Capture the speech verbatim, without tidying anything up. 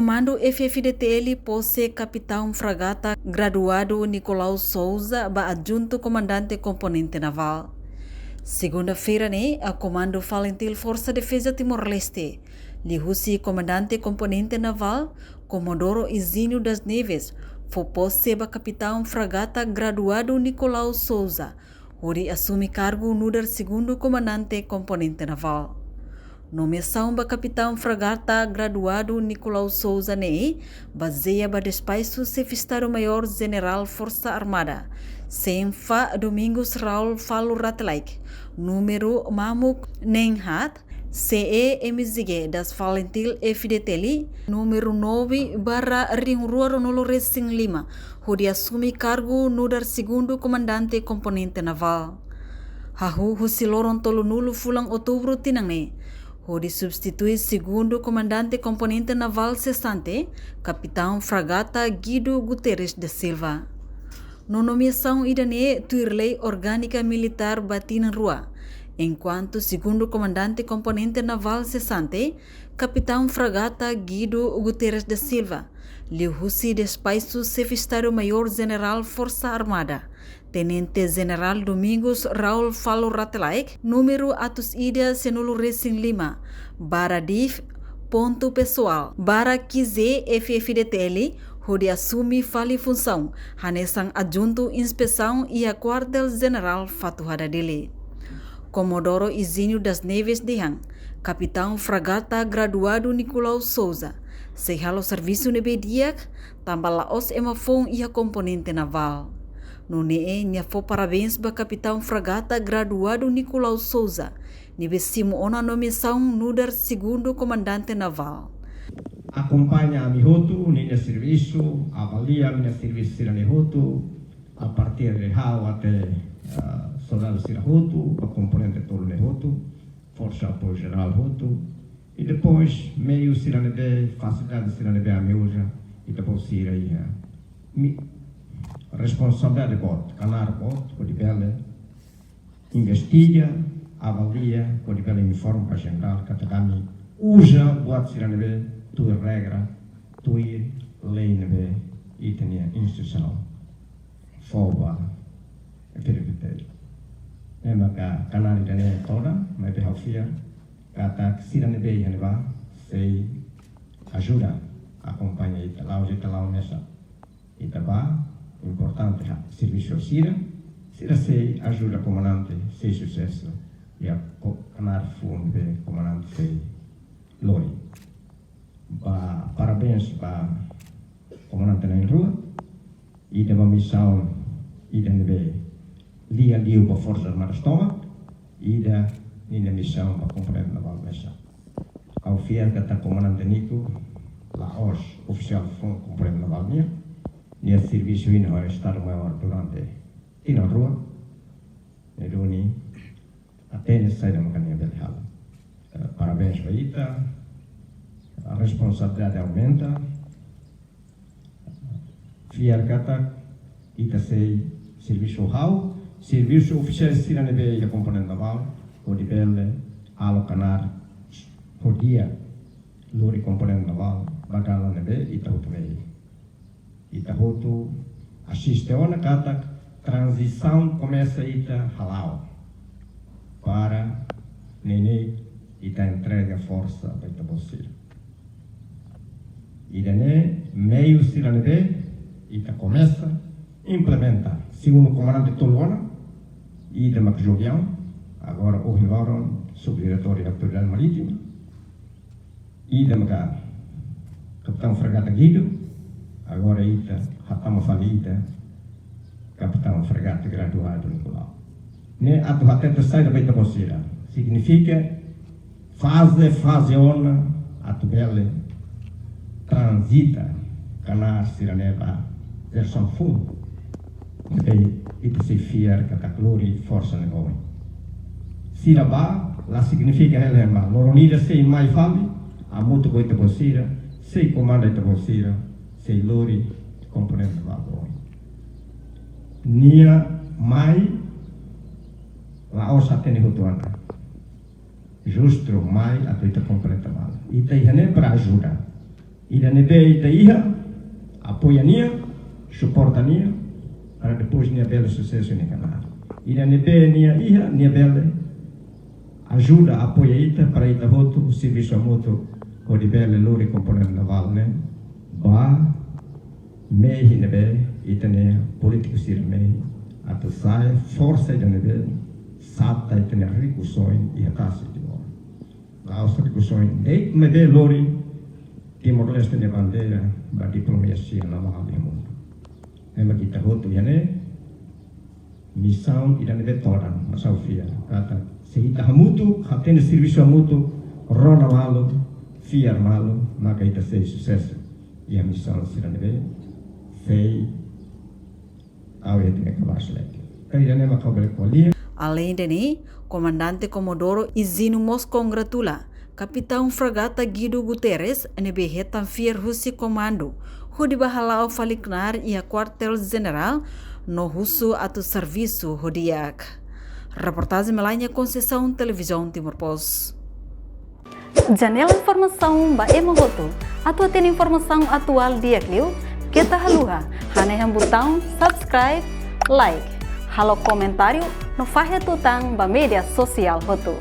Komandu F-FDTL posse Kapitaun Fragata Graduadu Nicolau Souza ba Adjuntu Komandante Komponente Navál. Segunda-feira ne'e, Komandu Falintil Forsa Defeza Timor-Leste, liuhusi Komandante Komponente Navál, Comodoro Higino das Neves, fó posse ba Kapitaun Fragata Graduadu Nicolau Souza, hodi asume kargu nu'udar Segundu Komandante Komponente Navál. Nomeasaun ba Kapitaun Fragata Graduadu Nicolau Souza ne'e bazeia ba despaxu Xefe Estadu-Maiór Jenerál Forsa Armada, Xefe Domingos Raul Falo Rate Laek, númeru mamuk neen haat, C E M G das Falintil F-FDTL, númeru nove barra rihun rua ruanulu resin lima, hodi asume kargu nu'udar Segundu Komandante Komponente Navál. Hahú husi loron tolunulu fulan Outubru tinan ne'e, hodi substitui Segundu Komandante Komponente Navál sesante, Kapitaun Fragata Guido Guterres da Silva. No nomeasaun ida-ne'e tuir lei orgánika militár ba tinan rua, enkuantu Segundu Komandante Komponente Navál sesante, Kapitaun Fragata Guido Guterres da Silva, liuhusi despaxu Xefe Estadu-Maiór Jenerál Forsa Armada, Tenente Jenerál Domingos Raul Falo Rate Laek, númeru atus ida sanulu resin lima, barra div, pontu pesoál, barra quinze F-FDTL, hodi asume fali funsaun hanesan Adjuntu Inspesaun iha Kuartél Jenerál Fatuhada Dili. Comodoro Higino das Neves dehan, Kapitaun Fragata Graduadu Nicolau Souza sei halo servisu ne'ebé di'ak, tanba la'ós ema foun iha Komponente Navál. Nune'e nia fó parabéns ba Kapitaun Fragata Graduadu Nicolau Souza, ne'ebé simu ona nomeasaun nu'udar Segundu Komandante Navál. Akompaña ami hotu ninia servisu, avalia ami-nia servisu sira-ne'e hotu, a partir de ha'u até, ah, soldadu sira hotu, ba komponente tolu ne'e hotu, Forsa Apoiu Jerál hotu, i depois meiu sira ne'ebé, fasilidade sira ne'ebé ami uza, ita-boot sira iha. Mi, responsabilidade boot, knaar boot, hodi bele investiga, avalia, hodi bele informa ba jenerál katak ami uza buat sira ne'ebé tuir regra, tuir lei ne'ebé ita-nia instituisaun fó ba F-FDTL. Ne'e maka knaar ida-ne'e todan, maibé ha'u fiar katak sira ne'ebé iha ne'ebá sei ajuda, akompaña ita, la'ós ita la'o mesak. Ita bá, importante ha, servisu sira, sira sei ajuda komandante, sei susesu, i a ko-, knaar foun ne'ebé komandante sei lori. Ba, parabéns ba komandante na'in-rua, ida ba misaun, ida ne'ebé lia liu ba Forsas Armadas tomak, ida ninia misaun ba Komponente Navál mesak. Ha'u fiar katak Komandante Nico la'ós ofisiál foun Komponente Navál nian, nia servisu iha Estadu-Maiór durante tinan rua, ne'e duni hatene saida maka nia bele halo. Eh, parabéns ba ita, a responsabilidade aumenta, fiar katak ita sei servisu ho ha'u, servisu ofisiál sira ne'ebé iha Komponente Navál, hodi bele halo knaar ho di'ak, lori Komponente Navál ba dalan ne'ebé ita hotu mehi. Ita hotu asiste ona katak tranzisaun komesa ita hala'o. Para ne'e ita entrega forsa ba ita-boot sira. Ida-ne'e meiu sira ne'ebé ita komesa implementa. Segundu komandante tolu ona, ida mak Jovião, agora ohin loron subdiretór de Autoridade Marítima. Ida maka Kapitaun Fragata Guido, agora ita hatama fali ida Kapitaun Fragata Graduadu Nicolau. Ne'e atu hatete saida ba ita-boot sira. Signifika faze, faze ona atu bele tranzita knaar sira-ne'e ba jerson foun. Ne'ebé ita sei fiar katak lori forsa ne'e oin. Sira bá, la signifika hela ema. Loron ida sei mai fali, hamutuk ho ita-boot sira, sei komanda ita-boot sira, sei lori Komponente Navál ba oin. Nia mai, la'ós hatene hotu ona. Justu mai atu ita kompleta malu. Ita iha ne'e para ajuda. Ida ne'ebé ita iha, apoia nia, suporta nia, para depois nia bele susesu nia knaar. Ida ne'ebé nia iha, nia bele ajuda, apoia ita para ita hotu servisu hamutuk hodi bele lori komponente navál ne'e ba mehi ne'ebé ita-nia polítiku sira mehi atu sai forsa ida ne'ebé sata ita-nia rikusoin iha tasi Timor. La'ós rikusoin de'it maibé lori Timor-Leste nia bandeira ba diplomasia navál iha mundu. Ema ita hotu iha ne'e misaun ida ne'ebé todan, masaun fiar. Katak se ita hamutuk, hatene servisu hamutuk, rona malu, fiar malu, maka ita sei susesu iha misaun sira ne'ebé sei tau iha ita-nia kabaas selektif. Katak ida ne'e maka bele ko'alia. Aleinde ne'e, Komandante Komodoro Higino mós kongratula Kapitaun Fragata Guido Guterres ne'ebé hetan fiar husi komandu hodi bá hala'o fali knaar iha Kuartél Jenerál no husu atu servisu ho di'ak. Reportajen Melania Conceição, Televizaun Timor Post. Janela informasaun ba ema hotu. Atu hatene informasaun atuál di'ak liu, keta haluha hanehan butaun subscribe, like, halo komentáriu no fahe tutan ba média sosiál hotu.